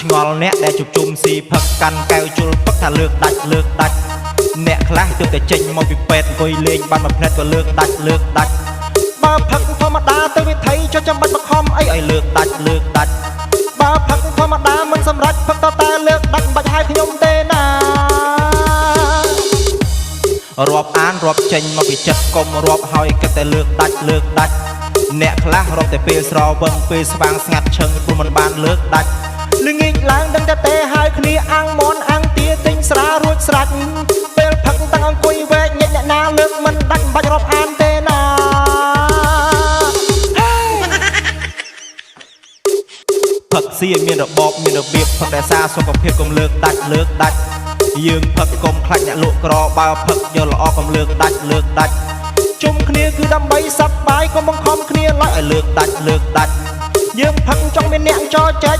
ឆ្ងល់អ្នកដែលជុំស៊ីផឹកកាន់កែវជុលផឹកថាលើកដាច់លើកដាច់អ្នកខ្លះទើបតែចេញមកពីពេទ្យអង្គុយលេងបានមួយភ្លែតក៏លើកដាច់លើកដាច់បើផឹកធម្មតាទៅវិថីចុះចាំបាច់បខំអីឲ្យលើកដាច់លើកដាច់បើផឹកធម្មតាមិនសម្រេចផឹកតតែលើកដាច់មិនបាច់ឲ្យខ្ញុំទេណារាប់អានរាប់ចេញមកពីចិត្តកុំរាប់ហើយគិតតែលើកដាច់លើកដាច់អ្នកខ្លះរាប់តែពេលស្រវឹងពេលស្វាងស្ងាត់ឈឹងព្រោះមិនបានលើកដាច់ល្ងាចឡើងដឹងតែទេហើយគ្នាអាំងមន់អាំងទាទិញស្រារួចស្រេចពេលផឹកតាំងអង្គុយវែកញែកអ្នកណាលើកមិនដាច់មិនបាច់រាប់អានទេណា ផឹកស៊ីឲ្យមានរបបមានរបៀបផឹករក្សាសុខភាពកុំលើកដាច់លើកដាច់យើងផឹកកុំខ្លាចអ្នកលក់ក្របើផឹកយកល្អកុំលើកដាច់លើកដាច់ជុំគ្នាគឺដើម្បីសប្បាយកុំបង្ខំគ្នាឡើយឲ្យលើកដាច់លើកដាច់យើងផឹកចង់មានអ្នកចរចែក។